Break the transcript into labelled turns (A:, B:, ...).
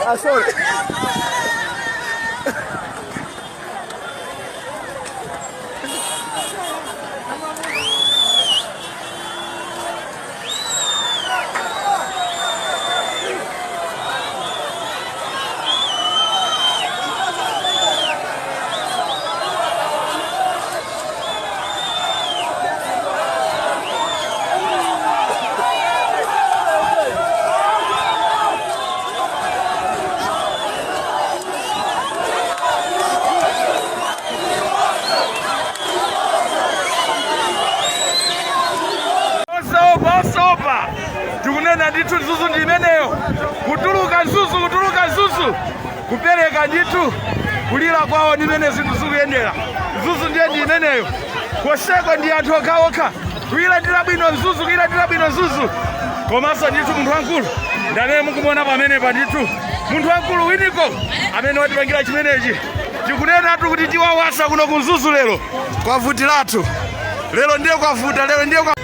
A: Ah, sorry.
B: Osaopa, osaopa, tikunena ndithu, Mzuzu ndi imeneyo, kutuluka Mzuzu, kutuluka Mzuzu, kupereka ndithu kulira kwawo ndi imene zinthu zikuyendera. Mzuzu ndiye ndi imeneyo, koseko ndi anthu okhaokha kuyilandira bwino Mzuzu, kuyilandira bwino Mzuzu. Komanso ndithu munthu wamkulu ndi amene mukumuona pamenepa ndithu, munthu wamkulu Winiko amene watipangira chimenechi. Tikunenatu kuti tiwawasa kuno ku Mzuzu lero, kwavutiratu lero, ndiye kwavuta lero, ndiye kwa